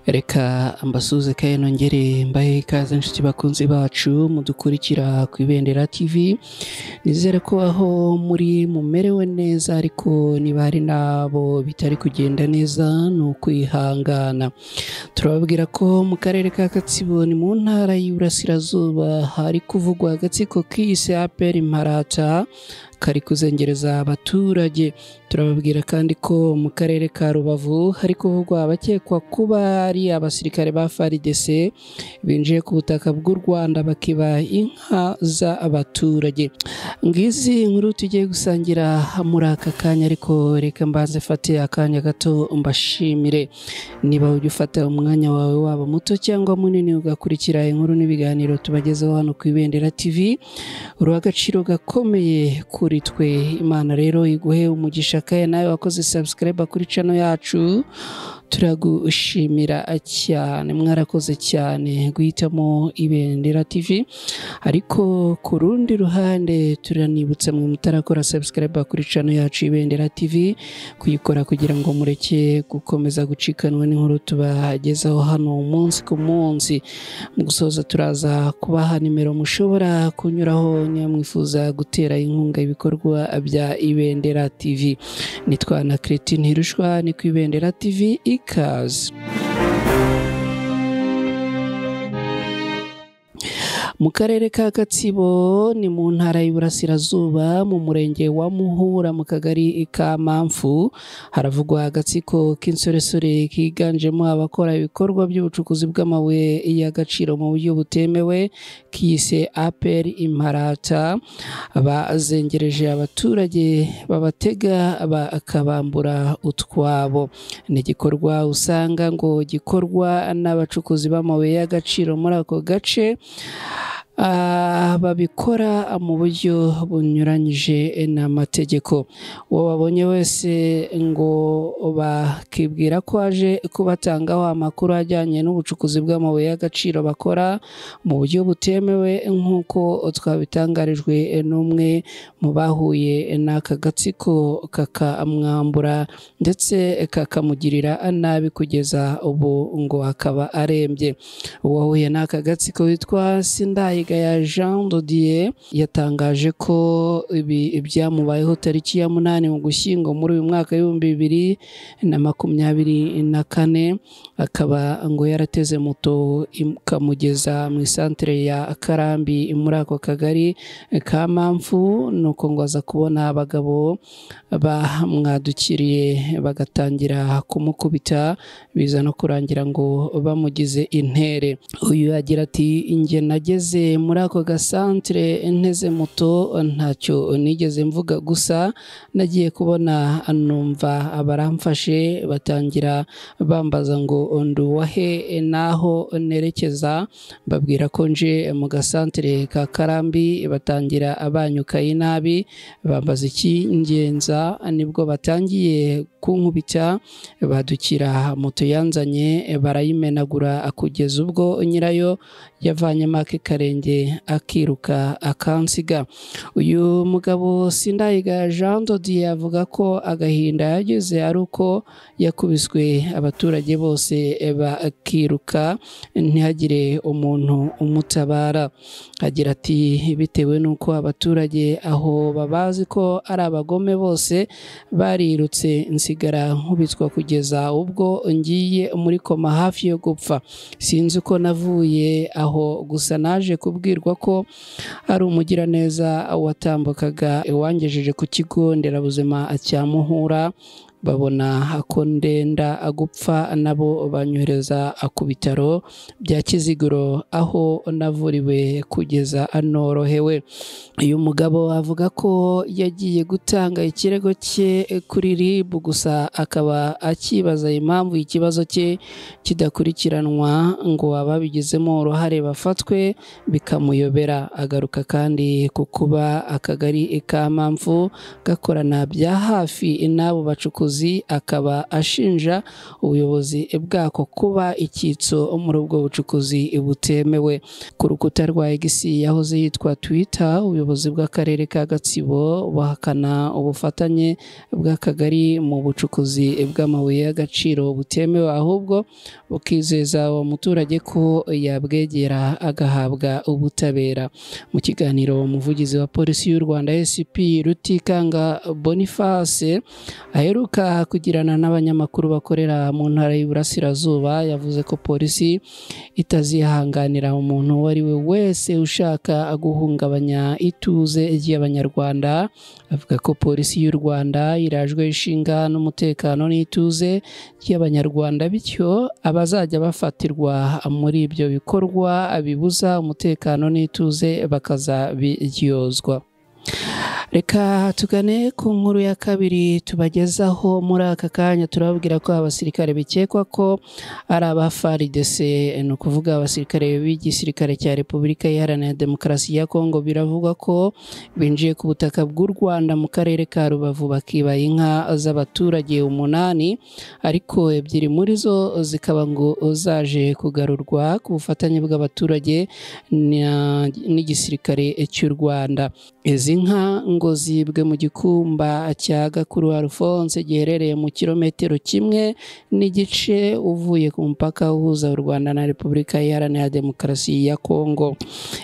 Reka mbasuhuze kandi nongere mbahe ikaze inshuti bakunzi bacu mudukurikira ku Ibendera TV. Nizere ko aho muri mumerewe neza, ariko niba hari n'abo bitari kugenda neza ni ukwihangana. Turababwira ko mu karere ka Gatsibo ni mu ntara y'Iburasirazuba hari kuvugwa agatsiko kiyise APR Imparata kari kuzengereza abaturage. Turababwira kandi ko mu karere ka Rubavu hari kuvugwa abakekwa kuba ari abasirikare ba FARDC binjiye ku butaka bw'u Rwanda bakiba inka z'abaturage. Ngizi inkuru tugiye gusangira muri aka kanya, ariko reka mbanze fate akanya gato mbashimire. Niba ujya ufata umwanya wawe waba muto cyangwa munini ugakurikira inkuru n'ibiganiro tubagezaho hano ku Ibendera TV, uri agaciro gakomeye kuri twe. Imana rero iguhe umugisha, kandi nawe wakoze subscribe kuri channel yacu turagushimira cyane, mwarakoze cyane guhitamo Ibendera TV. Ariko ku rundi ruhande turanibutsa mwe mutarakora subscribe kuri channel yacu Ibendera TV kuyikora kugira ngo mureke gukomeza gucikanwa n'inkuru tubagezaho hano umunsi ku munsi. Mu gusoza turaza kubaha nimero mushobora kunyuraho nyamwifuza gutera inkunga ibikorwa bya Ibendera TV. Nitwa na Christine Hirushwa, ni ku Ibendera TV. Ikaze. Mu karere ka Gatsibo ni mu ntara y'Iburasirazuba mu murenge wa Muhura mu kagari ka Mamfu haravugwa agatsiko k'insoresore kiganjemo abakora ibikorwa by'ubucukuzi bw'amabuye y'agaciro mu buryo butemewe kiyise APR Imparata. Bazengereje abaturage babatega bakabambura utwabo. Ni igikorwa usanga ngo gikorwa n'abacukuzi b'amabuye y'agaciro muri ako gace, babikora mu buryo bunyuranyije n'amategeko. Uwo babonye wese ngo bakibwira ko aje kubatangaho amakuru ajyanye n'ubucukuzi bw'amabuye y'agaciro bakora mu buryo butemewe, nk'uko twabitangarijwe n'umwe mu bahuye n'aka gatsiko kakamwambura ndetse kakamugirira nabi kugeza ubu ngo akaba arembye. Uwahuye n'aka gatsiko witwa Sindayigaya Jean Dodier yatangaje ko ibi byamubayeho tariki ya 8 mu Gushyingo muri uyu mwaka 2024, akaba ngo yarateze moto ikamugeza mu isantere ya Karambi muri ako kagari ka Mamfu, nuko ngo aza kubona abagabo bamwadukiriye bagatangira kumukubita, biza no kurangira ngo bamugize intere. Uyu agira ati: "Njye nageze muri ako gasantere nteze moto ntacyo nigeze mvuga, gusa nagiye kubona numva abaramfashe batangira bambaza ngo nduwahe naho nerekeza, mbabwira ko nje mu gasantere ka Karambi, batangira abanyuka inabi bambaza iki ngenza, nibwo batangiye kunkubita badukira moto yanzanye barayimenagura kugeza ubwo nyirayo yavanyemo ake karenge akiruka akansiga." Uyu mugabo Sindayigaya Jean Dodier avuga ko agahinda yagize ari uko yakubiswe abaturage bose bakiruka ntihagire umuntu umutabara. Agira ati: "Bitewe n'uko abaturage aho babazi ko ari abagome bose barirutse, nsigara nkubitwa kugeza ubwo ngiye muri koma hafi yo gupfa. Sinzi uko navuye aho, gusa naje kubwirwa ko ari umugiraneza watambukaga wangejeje ku kigo nderabuzima cya Muhura, babona ko ndenda gupfa nabo banyohereza ku bitaro bya Kiziguro aho navuriwe kugeza anorohewe." Uyu mugabo avuga ko yagiye gutanga ikirego cye kuri RIB, gusa akaba akibaza impamvu ikibazo cye kidakurikiranwa ngo ababigizemo uruhare bafatwe bikamuyobera. Agaruka kandi ku kuba akagari ka Mamfu gakorana bya hafi n'abo bacukuzi bucukuzi, akaba ashinja ubuyobozi bwako kuba icyitso muri ubwo bucukuzi butemewe. Ku rukuta rwa X yahoze yitwa Twitter, ubuyobozi bw'akarere ka Gatsibo buhakana ubufatanye bw'akagari mu bucukuzi bw'amabuye y'agaciro butemewe, ahubwo bukizeza uwo muturage ko yabwegera agahabwa ubutabera. Mu kiganiro umuvugizi wa polisi y'u Rwanda SP Rutikanga Boniface aheruka kugirana n'abanyamakuru bakorera mu ntara y'Iburasirazuba, yavuze ko polisi itazihanganira umuntu uwo ari we wese ushaka guhungabanya ituze ry'Abanyarwanda. Avuga ko polisi y'u Rwanda irajwe ishinga n'umutekano n'ituze ry'Abanyarwanda, bityo abazajya bafatirwa muri ibyo bikorwa bibuza umutekano n'ituze bakazabiryozwa. Reka tugane ku nkuru ya kabiri tubagezaho muri aka kanya. Turababwira ko abasirikare bikekwa ko ari aba FARDC, ni ukuvuga abasirikare b'igisirikare cya Repubulika Iharanira Demokarasi ya Kongo, biravugwa ko binjiye ku butaka bw'u Rwanda mu karere ka Rubavu bakiba inka z'abaturage 8, ariko 2 muri zo zikaba ngo zaje kugarurwa ku bufatanye bw'abaturage n'igisirikare cy'u Rwanda. Izi nka ngo zibwe mu gikumba cya Gakuru Alphonse giherereye mu kilometero 1.5 uvuye ku mupaka uhuza u Rwanda na Repubulika Iharanira Demokarasi ya Kongo.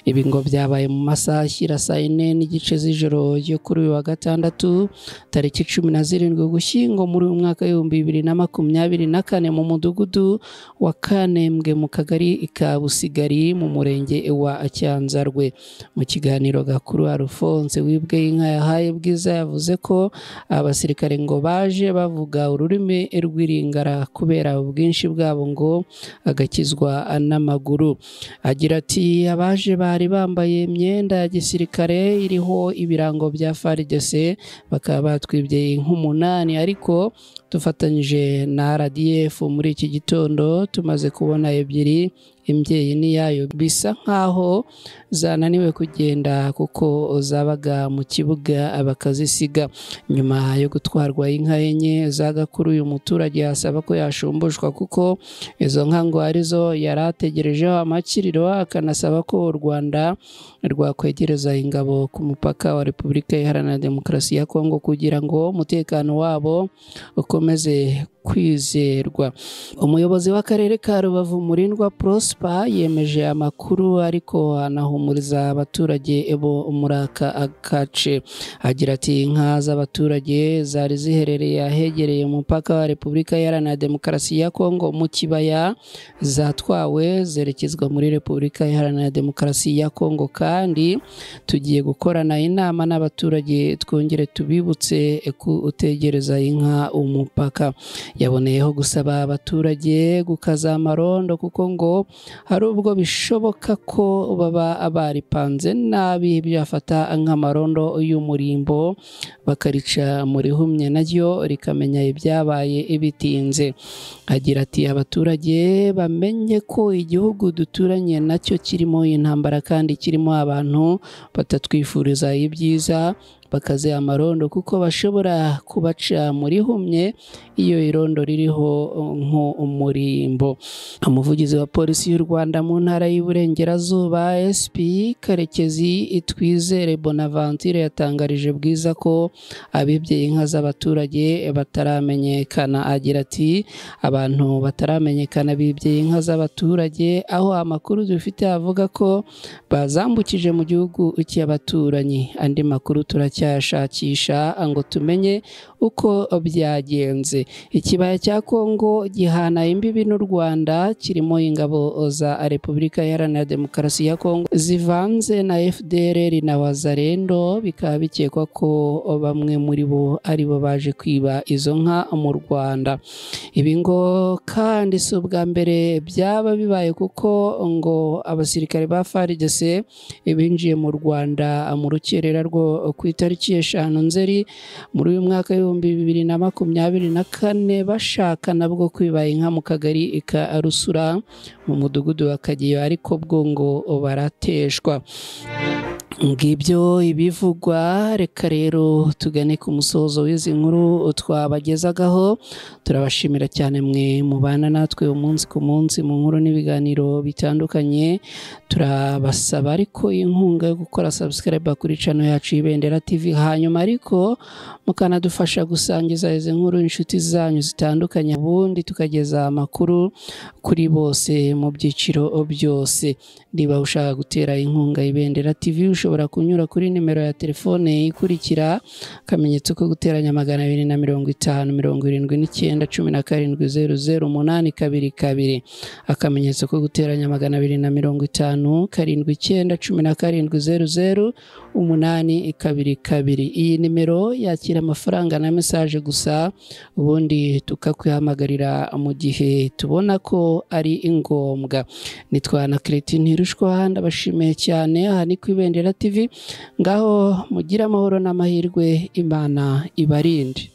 Ibi ngo byabaye mu masaha ashyira saa 4:30 z'ijoro ryo kuri uyu wa gatandatu tariki 17 Ugushyingo muri uyu mwaka 2024 mu mudugudu wa Kanembwe mu kagari ka Busigari mu murenge wa Cyanzarwe. Mu kiganiro Gakuru Alphonse wibwe inka yahaye Bwiza yavuze ko abasirikare ngo baje bavuga ururimi rw'iringara kubera ubwinshi bwabo ngo agakizwa n'amaguru. Agira ati abaje bari bambaye imyenda ya gisirikare iriho ibirango bya FARDC, bakaba batwibye inka 8, ariko dufatanyije na RDF muri iki gitondo tumaze kubona 2, imbyeyi niyayo bisa nkaho zananiwe kugenda kuko zabaga mu kibuga bakazisiga. Nyuma yo gutwarwa inka 4 za Gakuru, uyu muturage asaba ko yashumbushwa kuko izo nka ngo arizo yari ategerejeho amakiriro, akanasaba ko u Rwanda rwakwegereza ingabo ku mupaka wa Repubulika Iharanira Demokarasi ya Kongo kugira ngo umutekano wabo ukomeze kwizerwa. Umuyobozi w'akarere ka Rubavu Murindwa Prosper yemeje amakuru ariko anahumuriza abaturage bo muri aka gace. Agira ati inka z'abaturage zari ziherereye ahegereye umupaka wa Repubulika Iharanira Demokarasi ya Kongo mu kibaya zatwawe zerekezwa muri Repubulika Iharanira Demokarasi ya Kongo, kandi tugiye gukorana inama n'abaturage twongere tubibutse kutegereza inka umupaka. Yaboneyeho gusaba abaturage gukaza amarondo kuko ngo hari ubwo bishoboka ko baba baripanze nabi byafata nk'amarondo y'umurimbo bakarica muri humye naryo rikamenya ibyabaye bitinze. Agira ati abaturage bamenye ko igihugu duturanye nacyo kirimo intambara kandi kirimo abantu batatwifuriza ibyiza, bakaze amarondo kuko bashobora kubaca muri humye iyo irondo ririho nk'umurimbo. Umuvugizi wa polisi y'u Rwanda mu ntara y'Iburengerazuba SP Karekezi Twizere Bonaventure yatangarije Bwiza ko abibye inka z'abaturage bataramenyekana. Agira ati abantu bataramenyekana bibye inka z'abaturage, aho amakuru dufite avuga ko bazambukije mu gihugu cy'abaturanyi. Andi makuru turacyashakisha ngo tumenye uko byagenze. Ikibaya cya Kongo gihana imbibi n'u Rwanda kirimo ingabo za Repubulika Iharanira Demokarasi ya Kongo zivanze na FDLR na Wazalendo, bikaba bikekwa ko bamwe muri bo aribo baje kwiba izo nka mu Rwanda. Ibi ngo kandi si ubwa mbere byaba bibaye kuko ngo abasirikare ba FARDC binjiye mu Rwanda mu rukerera rwo ku itariki 5 Nzeri muri uyu mwaka 2024 bashaka nabwo kwiba inka mu kagari ka Rusura mu mudugudu wa Kageyo, ariko bwo ngo barateshwa. Ngibyo ibivugwa. Reka rero tugane ku musozo w'izi nkuru twabagezagaho. Turabashimira cyane mwe mubana natwe umunsi ku munsi mu nkuru n'ibiganiro bitandukanye. Turabasaba ariko inkunga yo gukora subscribe kuri channel yacu y'Ibendera TV, hanyuma ariko mukanadufasha gusangiza izi nkuru inshuti zanyu zitandukanye, ubundi tukageza amakuru kuri bose mu byiciro byose. Niba ushaka gutera inkunga Ibendera TV, ushobora kunyura kuri nimero ya telefone ikurikira: akamenyetso ko guteranya 250 79 17 00 822, akamenyetso ko guteranya 250 79 17 00 822. Iyi nimero yakira amafaranga na message gusa, ubundi tukakwihamagarira mu gihe tubona ko ari ngombwa. Nitwa na Cretin Ntirushwa, ndabashimiye cyane. Aha ni ku Ibendera TV. Ngaho mugire amahoro n'amahirwe, Imana ibarinde.